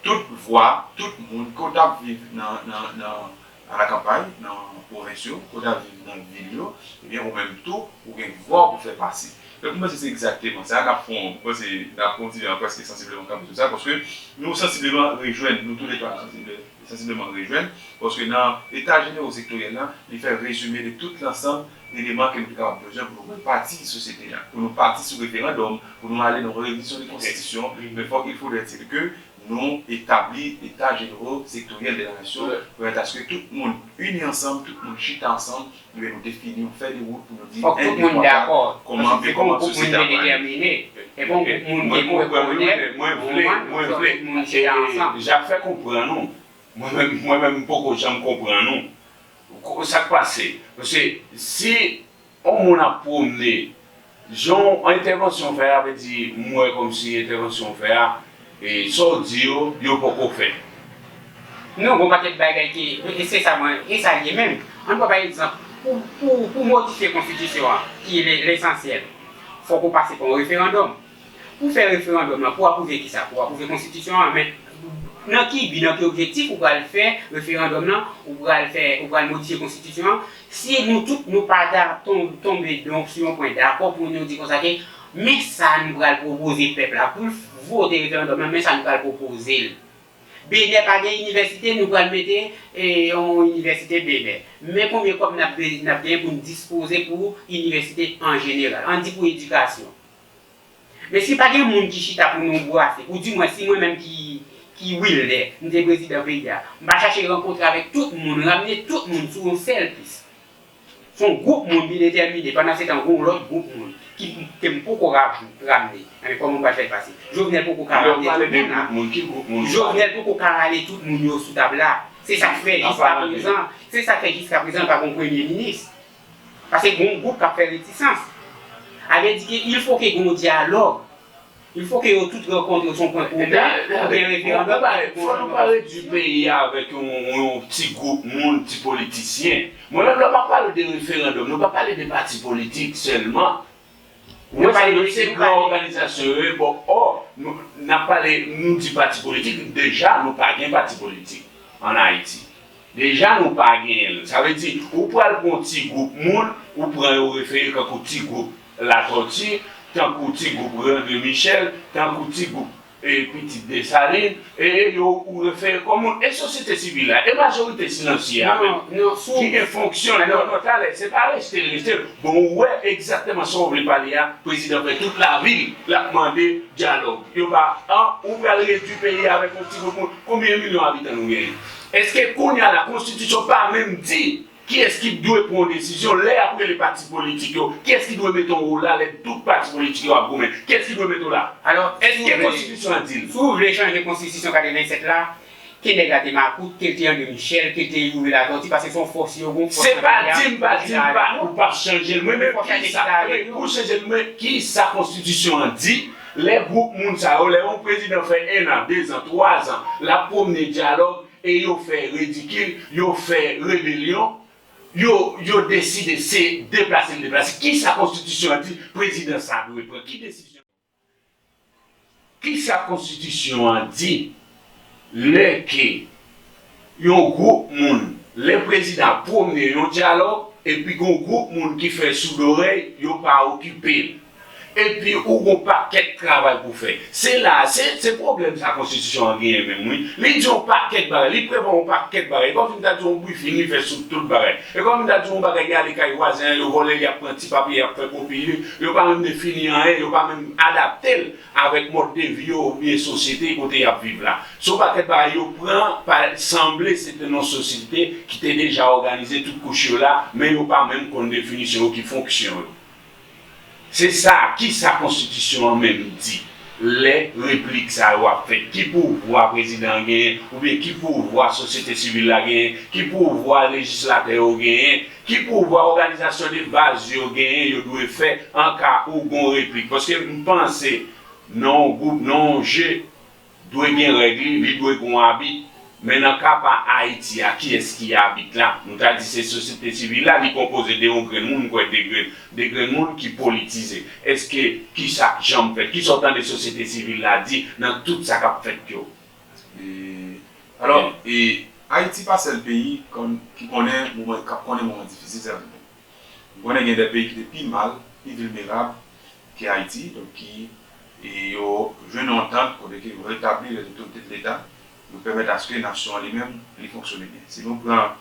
tout vwa, tout moun, ke w t ap viv nan, nan, nan, alakanpay, nan pwovens yo, ke w t ap viv nan vil yo, ebyen, ou menm tou, ou gen vwa w pou fè pase. Donk, mwen panse se egzakteman sa k ap fè yon, mwen panse n ap kontinye ankò, èske sansibleman kanpe sou sa, paske nou sansibleman rejwenn, nou toulètwa nou sansible, sansibleman rejwenn, paske nan Etats Généraux Sectoriels la, li fè rezime de tout lansanm eleman ke nou te kapab bezwen pou nou pati sosyete a, pou nou pati sou referandòm, pou nou ale nan revizyon de konstitisyon, men fòk, il faudrait-il que nou etabli Etats Généraux Sectoriels de la Nation, pou pèmèt aske tout moun ini ansanm, tout moun chita ansanm, ebyen nou defini yon fèy de wout pou nou di, Fòk tout moun dakò. Paske se pa yon gwoup moun ki detèmine. Se pa yon gwoup moun ki rekonèt. Mwen vle, mwen vle, mwen vle, e, Jacques fè konprann nou. Mwen menm, mwen menm, m poko janm konprann nou. Sa k pase? Paske si yon moun ap pwomne, jan entèvansyon w fè a, vle di, m wè kòmsi entèvansyon w fè a, e sa w di yo, yo poko fè. Non, gon pakèt bagay ki, e se sa mwen, e sa l ye menm. Ann pran pa egzanp, pou, pou, pou modifye konstitisyon an, ki le, lesansyèl, fòk ou pase pa yon referandòm. Pou fè referandòm lan, pou apwouve kisa? Pou apwouve konstitisyon an, men nan ki bi, nan ki objektif ou pral fè referandòm lan, ou pral fè, ou pral modifye konstitisyon an? Si nou tout nou pa ta ton, tonbe donk sou yon pwen dakò pou nou di konsa ke men sa nou pral pwopoze pèp la pou l vote referandòm lan, men sa nou pral pwopoze l. Benè pa gen inivèsite, nou pral mete e, yon inivèsite Benè. Men konbyen kòb n ap, n ap genyen pou n dispoze pou inivèsite an jeneral, ann di pou edikasyon. Men si pa gen moun ki chita pou nou brase, oudimwen si mwen menm ki, ki Wilner, m te prezidan peyi a, m pa chache rankontre avèk tout moun, ramne tout moun sou yon sèl pis. Se yon gwoup moun ki detèmine, pandan se tan gon lòt gwoup moun ki, ke m poko ra-, ramne. Anben kòman m pral fè l pase? Jovenel poko ka ramne tout moun la. Jovenel poko ka rale tout moun yo sou tab la. Se sa k fè jiska prezan, se sa k fè jiska prezan pa gon premye minis. Paske gon gwoup k ap fè retisans. Sa vle di ke il faut que gon dyalòg. Il faut que yo tout rankontre sou yon pwen komen pou gen referandòm. Fò nou pa redui peyi a avèk yon, yon ti gwoup moun, ti politisyen. Mwen menm lè m ap pale de referandòm, nou pa pale de pati politik sèlman. Ou wè sa, se gran òganizasyon yo ye, bon, ò, n ap pale, nou di pati politik, deja nou pa gen pati politik ann Ayiti. Deja nou pa genyen l. Sa vle di, ou pral pran yon ti gwoup moun, ou pran yo refere tankou ti gwoup Latòti, tankou ti gwoup André Michel, tankou ti gwoup e, Pitit Desalin, e, e yo ou refere kòm moun, e sosyete sivil la, e majorite silansye a menm, ki gen fonksyon, non, non, talè, se pa reste l, reste l. Bon, ou wè egzakteman sa w vle pale a, prezidan fè tout lavi l, l ap mande dyalòg. Yo pa, an, ou pral redui peyi a avèk yon ti gwoup moun, konbyen milyon abitan nou genyen? Èske kounye a la, konstitisyon pa menm di kiyès ki dwe pran yon desizyon lè y ap rele pati politik yo? Kiyès ki dwe mete yon wo la lè tout pati politik yo ap goumen? Kiyès ki dwe mete w la? Èske konstitisyon an di l? Si w vle chanje konstitisyon katrevennsèt la, ke nèg la te makout, ke l te André Michel, ke l te Youri Latortue, paske se yon fòs yo gon fòs nan peyi a. Se pa di m pa di m pa, ou p ap chanje l. Mwen menm, kisa, pou chanje l, mwen, kisa konstitisyon an di lè gwoup moun sa yo, lè yon prezidan fè en an, de zan, twa zan, l ap pwomne dyalòg, e yo fè ridikil, yo fè rebelyon, yo, yo deside se deplase l deplase. Kisa konstitisyon an di prezidan sa dwe pran? Ki desizyon? Kisa konstitisyon an di lè ke yon gwoup moun, lè prezidan ap pwomne yon dyalòg, epi gon gwoup moun ki fè soudorèy, yo pa okipe l. Epi ou gon pakèt travay pou fè. Se la, se, se pwoblèm sa konstitisyon an genyen menm, wi. Li di yon pakèt bagay, li prevwa yon pakèt bagay. E kòmsi m ta di yon brifing, li fè sou tout bagay. E kòmsi m ta di yon bagay, y ale kay vwazen an, yo vòlè, y ap pran ti papye, y ap fè kopi li. Yo pa menm defini anyen, yo pa menm adapte l avèk mòd de vi yo oubyen sosyete kote y ap viv la. Se yon pakèt bagay yo pran, pa, sanble se te nan yon sosyete ki te deja òganize tout kouch yo la, men yo pa menm konn definisyon yo, ki fonksyon yo. Se sa, kisa konstitisyon an menm di lè replik sa yo ap fèt? Ki pouvwa prezidan an genyen, oubyen ki pouvwa sosyete sivil la genyen, ki pouvwa lejislatè yo genyen, ki pouvwa òganizasyon de baz yo genyen, yo dwe fè an ka ou gon replik? Paske m panse, nan yon gwoup, nan yon je, dwe gen règ li, li dwe gen yon abit. Men nan ka pa Ayiti a, kiyès ki abit la? Nou ta di se sosyete sivil la, li konpoze de yon grenn moun, m kwè de grenn, de grenn moun ki politize. Èske, kisa k janm fèt? Kisa w tande sosyete sivil la di nan tout sa k ap fèt yo? E, alò, e, Ayiti pa sèl peyi kon, ki konnen moman, k ap konnen moman difisil sa yo. Nou konnen gen de peyi ki te pi mal, pi vilnerab ke Ayiti, donk ki, e, yo jwenn yon antant kote ke yo retabli lèzotorite de Leta, yo pèmèt aske nasyon an li menm, li fonksyone byen. Si nou pran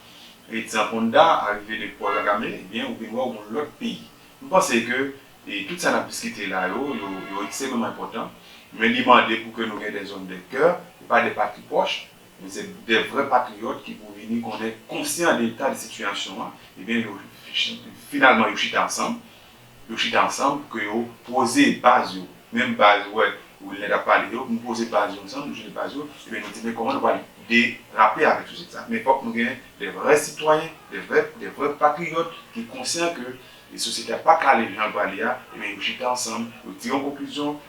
egzanp Rwanda, arive de Paul Kagame, ebyen, ou vin wè yon lòt peyi. M panse ke, e, tout sa n ap diskite la yo, yo, yo ekstrèmeman enpòtan, men li mande pou ke nou gen de zòm de kè, e pa de patri pwòch, men se de vrè patriyòt ki pou vini konnen konsyan de eta de sitiyasyon an, ebyen, yo, finalman, yo chita ansanm, yo chita ansanm pou ke yo poze baz yo, menm baz, ou wè, Wilner t ap pale yo, nou poze baz yo ansanm, nou jwenn baz yo, ebyen, nou di, men kòman nou pral derape avèk sosyete sa? Men fòk nou gen de vrè sitwayen, de vrè, de vrè patriyòt ki konsyan ke e sosyete a pa ka ale jan l prale a, ebyen, yo chita ansanm, yo tire yon konklizyon,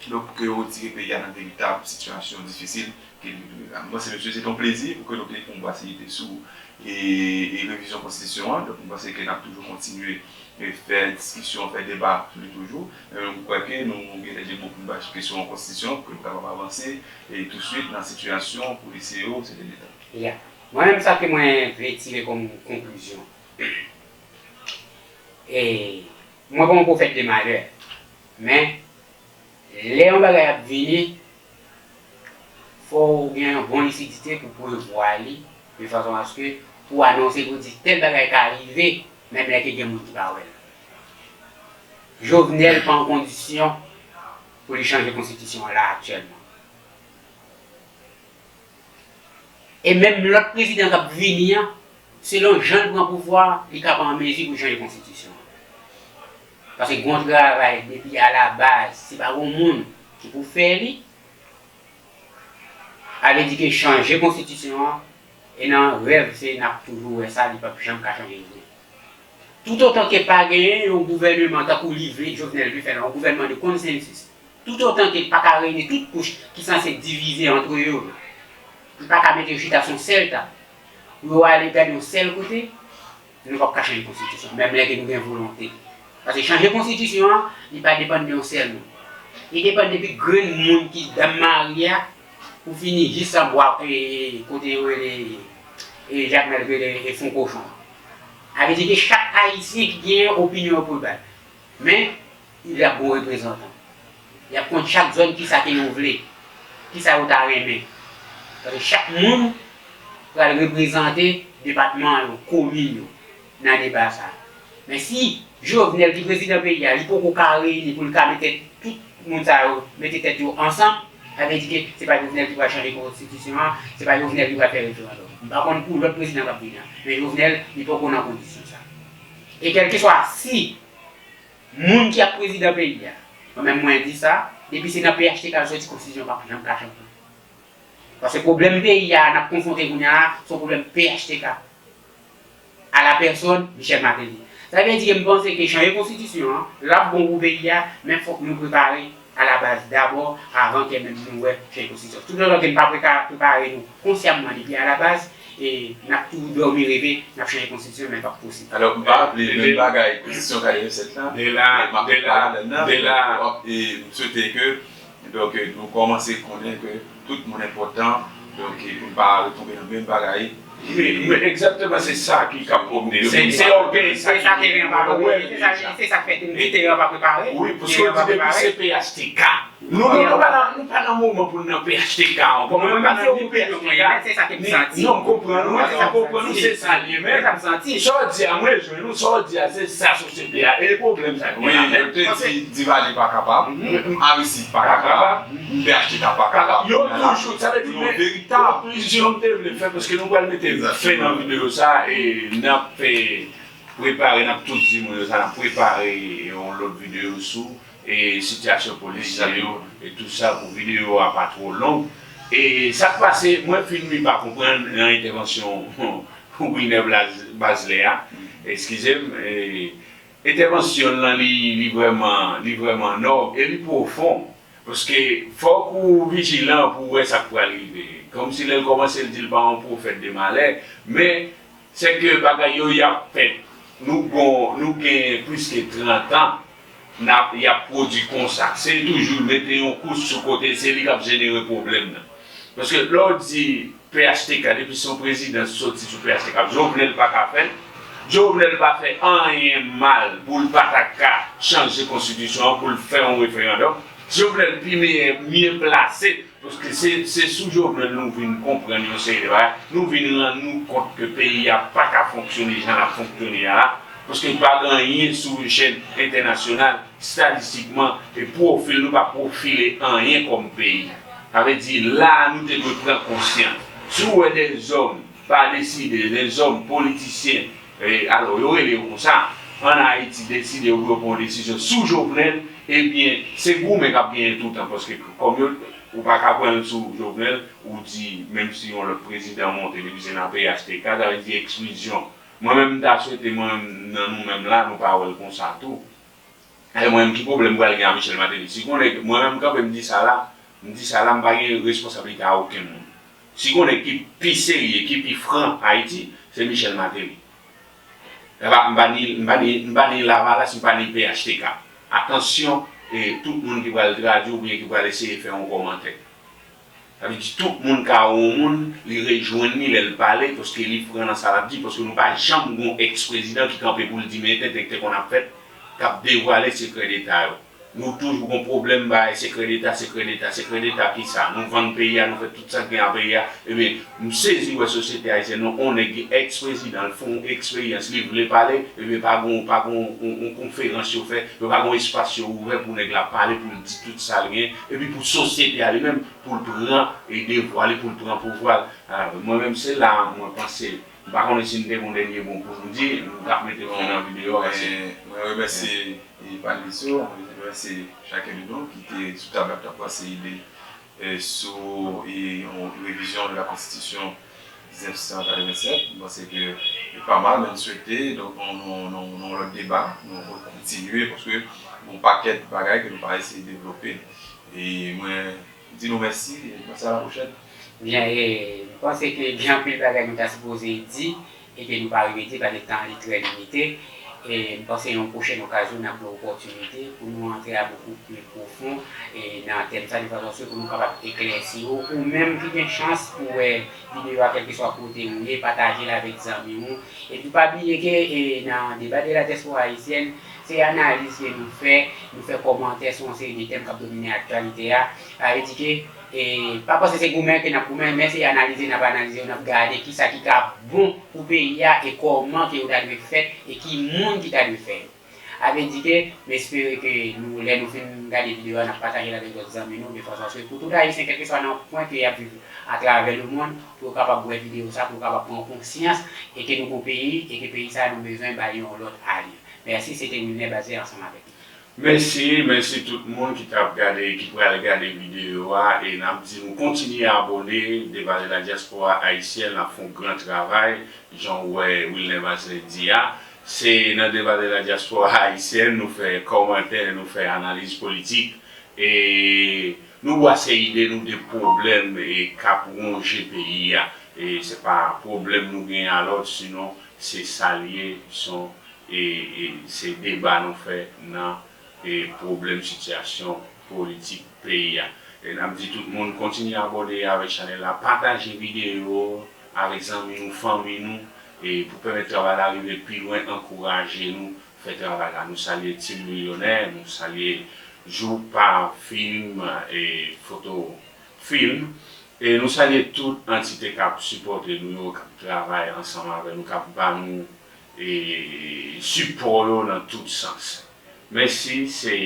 donk, pou ke yo retire peyi a nan veritab sitiyasyon difisil ke li rive la. M panse, mesye, se te yon plezi pou ke nou te konvèse sou, e, e revizyon konstitisyon an. Donk, m panse ke n ap toujou kontinye, e, fè diskisyon, fè deba sou li toujou. E, m kwè ke nou gen de djemou pou n ba sou kesyon konstitisyon, pou ke nou kapab avanse, e, touswit nan sitiyasyon polisye yo, se de Leta. Ya. Mwen menm, sa ke mwen vle tire kòm konklizyon, e, mwen pa yon pwofèt de malè, men lè yon bagay ap vini, fò w gen yon bon lisidite pou prevwa li, de fason aske pou anonse pou di tèl bagay ka rive, menm lè ke gen moun ki pa wè l. Jovenel pa an kondisyon pou li chanje konstitisyon an la aktyèlman. E menm lòt prezidan k ap vini an, selon jan l pran pouvwa a, li ka pa an mezi pou l chanje konstitisyon an. Paske gen yon travay depi alabaz, se pa yon moun ki pou fè li. Ale di ke chanje konstitisyon an, e nan rèv se n ap toujou wè sa, li p ap janm ka chanje vre. Toutotan ke pa genyen yon gouvèneman tankou li vle, Jovenel vle fè la, yon gouvèneman de konsansis, toutotan ke l pa ka reyini tout kouch ki sanse divize antre yo, li pa ka mete yo chita sou yon sèl tab, pou yo ale gade yon sèl kote, nou p ap ka chanje konstitisyon, menm lè ke nou gen volonte. Paske chanje konstitisyon an, li pa depann de yon sèl moun. Li depann de pi grenn moun ki dam mari a, pou fini jis anbwa, e, kote yo rele, e, Jakmèl rele, e, fon kochon. Sa vle di ke chak Ayisyen ki gen opinyon yo pou l bay. Men, y ap gen yon reprezantan. Y ap konn chak zòn kisa ke yo vle, kisa yo ta renmen. Paske chak moun pral reprezante depatman yo, komin yo, nan deba sa a. Men si Jovenel ki prezidan peyi a, li poko ka reyini pou l ka mete tout moun sa yo, mete tèt yo ansanm, sa vle di ke se pa Jovenel ki pral chanje konstitisyon an, se pa Jovenel ki pral fè referandòm. M pa konn pou lòt prezidan k ap vini an, men Jovenel, li poko nan kondisyon sa. E kèlkeswa si moun ki ap prezidan peyi a, mwen menm mwen di sa, depi se nan P H T K l soti, konstitisyon an p ap janm ka chanje. Paske pwoblèm peyi a n ap konfwonte kounye a la, se yon pwoblèm P H T K. A la pèsòn Michel Martelly. Sa vle di ke m panse ke chanje konstitisyon an, l ap bon pou peyi a, men fòk nou prepare alabaz dabò, avan ke menm nou wè chanje konstitisyon. Toutotan ke n pa preka-, prepare nou konsyamman depi alabaz, e n ap toujou dòmi reve, n ap chanje konstitisyon, men l p ap posib. Alò, m pa vle menm bagay konstitisyon katrevennsèt la, men m ap pale ladan l, e m swete ke Donk, nou kòmanse konnen ke tout moun enpòtan, donk, pou n pa retonbe nan menm bagay. Men egzakteman se sa ki ka pwoblem. Se ògèy sa ki gen. Se sa k fè te m di te an pa prepare. Wi, paske w di depi se P H T K. Nou, nou, nou pa nan, nou pa nan moman pou n nan P H T K ankò. Mwen menm pa nan ni P H T K, ni, non, m konprann ou, m konprann ou, se sa l ye, men sa w di a, mwen jwenn ou, sa w di a, se sa sosyete a, e pwoblèm sa gen la, men. Wi, yo te di Divalye pa kapab, Aristide pa kapab, P H T K pa kapab. Yo toujou, sa vle di, men, yon konklizyon m te vle fè, paske nou pral mete fen nan videyo sa, e n ap fè, prepare, n ap tou di moun yo sa, n ap prepare yon lòt videyo sou e sitiyasyon polisye yo e tou sa pou videyo a pa twò long. E sa k pase, mwen fin wi pa konprann nan entèvansyon Wilner Bazelais a, eskize m, entèvansyon l lan li, li vrèman, li vrèman nòb e li pwofon. Paske fòk ou vijilan pou w wè sa k pral rive. Kòmsi lè l kòmanse l di l pa yon pwofèt de malè, men sèke bagay yo y ap fèt. Nou gon, nou gen plis ke trant an n ap, y ap pwodui konsa. Se toujou mete yon kouch sou kote, se li k ap jenere pwoblèm nan. Paske lè w di P H T K, depi se yon prezidan soti sou P H T K, Jovenel pa ka fè l. Jovenel pa fè anyen mal pou l pa ta ka chanje konstitisyon an, pou l fè yon referandòm. Jovenel pi meyè, mye plase, paske se, se sou Jovenel nou vin konprann yon seri de bagay. Nou vin rann nou kont ke peyi a pa ka fonksyone jan l ap fonksyone a la. Paske pa gen anyen sou echèl entènasyonal, estatistikman, e pwofil, nou pa pwofile anyen kòm peyi. Sa vle di, la a nou te dwe pran konsyans. Si w wè dèzòm pa deside, dèzòm politisyen, e, alò, yo rele yo konsa, ann Ayiti deside yo pran yon desizyon sou Jovenel, ebyen, se goumen k ap genyen toutan, paske kòm yo, ou pa ka pran l sou Jovenel, ou di, menm si yon lòt prezidan monte, depi se nan P H T K, sa vle di eksklizyon. Mwen menm, m ta swete, mwen menm, nan nou menm la, nou pa wè l konsa tou. E mwen menm, ki pwoblèm m pral gen a Michel Martelly? Si gon nèg, mwen menm, m kanpe, m di sa la, m di sa la, m pa gen responsablite a okenn moun. Si gon nèg ki pi serye, ki pi fran Ayiti, se Michel Martelly. E pa, m pa ni, m pa ni, m pa ni Lavalas, m pa ni P H T K. Atansyon, e tout moun ki pral tradui oubyen ki pral eseye fè yon kòmantè. Sa vle di tout moun ka wè yon moun, li rejwenn li lè l pale, paske li fran nan sa l ap di, paske nou pa janm gon èks-prezidan ki kanpe pou l di, men tenten, tenten konn ap fèt, k ap devwale sekrè deta yo. Nou toujou gon pwoblèm bay sekrè deta, sekrè deta, sekrè deta kisa? Nou vann peyi a, nou fè tout sa k gen a peyi a. Ebyen, m sezi wè sosyete ayisyèn nan, on nèg ki èks-prezidan, l fè yon eksperyans, li vle pale, ebyen, pa gon, pa gon, yon, yon konferans yo fè, yo pa gon espas yo ouvè pou nèg la pale, pou l di tout sa l gen, epi pou sosyete a li menm, pou l pran e devwa li, pou l pran pouvwa l. Mwen menm se la mwen panse, m pa konnen si n te gon dènye mo pou nou di, nou t ap mete fen nan videyo a. Mwen remèsye panèlis yo, mwen remèsye chaken de nou ki te sou tab la, k t ap pase ide sou yon revizyon de la konstitisyon diznèf san katrevennsèt. M panse ke li pa mal, men m swete, donk, nou, nou, nou, nou yon lòt deba, nou kontinye, paske gon pakèt bagay ke nou pa eseye devlope. E mwen di nou mèsi, e mwen se a la pwochèn. Byen, e m panse ke gen anpil bagay nou ta sipoze di, e ke nou pa rive di, paske tan an li trè limite. E m panse yon pwochèn okazyon, n ap gen opòtinite pou nou antre a bokou pli pwofon e nan tèm sa, de fason aske pou nou kapab eklèsi yo. Ou menm ki gen chans pou wè videyo a, kèlkeswa kote ou ye, pataje l avèk zanmi w. Epi pa bliye ke e, nan Débat de la diaspora haïtienne, se analiz ke nou fè, nou fè kòmantè sou yon seri de tèm k ap domine aktyalite a. Sa vle di ke, e, pa panse se goumen ke n ap goumen, men se analize n ap analize yo, n ap gade kisa ki ka bon pou peyi a e kòman ke yo ta dwe fèt e ki moun ki ta dwe fè yo. Sa vle di ke, m espere ke nou, lè nou fin gade videyo a, n ap pataje l avèk lòt zanmi nou, de fason aske pou tout Ayisyen, kèlkeswa nan kwen ke y ap viv atravè lemonn, pou yo kapab wè videyo sa, pou yo kapab pran konsyans e ke nou gon peyi e ke peyi sa nou bezwen ba li yon lòt alè. Mèsi, se te Wilner Bazè ansanm avèk nou. Mèsi, mèsi tout moun ki t ap gade, ki pral gade videyo a, e n ap di nou kontinye abòne, Débat de la diaspora haïtienne ap fè yon gran travay, jan w wè Wilner Bazè di a. Se nan Débat de la diaspora haïtienne nou fè kòmantè, nou fè analiz politik, e nou bwase ide nou de pwoblèm e k ap wonje peyi a. E se pa pwoblèm nou genyen a lòt, sinon se sa l ye, se yon, e, e se deba nou fè nan, e pwoblèm sitiyasyon politik peyi a. E n ap di tout moun kontinye abòne avèk chanèl la, pataje videyo avèk zanmi nou, fanmi nou, e pou pèmèt travay la rive pi lwen, ankouraje nou fè travay la. Nou salye Team Milyonè, nou salye Joupa Film e Foto Film, e nou salye tout antite k ap sipòte nou yo, k ap travay ansanm avè nou, k ap ba nou e sipò yo nan tout sans. Mèsi, se,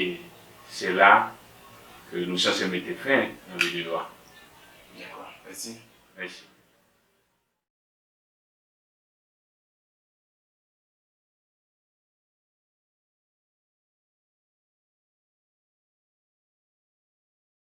se la ke nou sanse mete fen nan videyo a. Dakò, mèsi. Mèsi.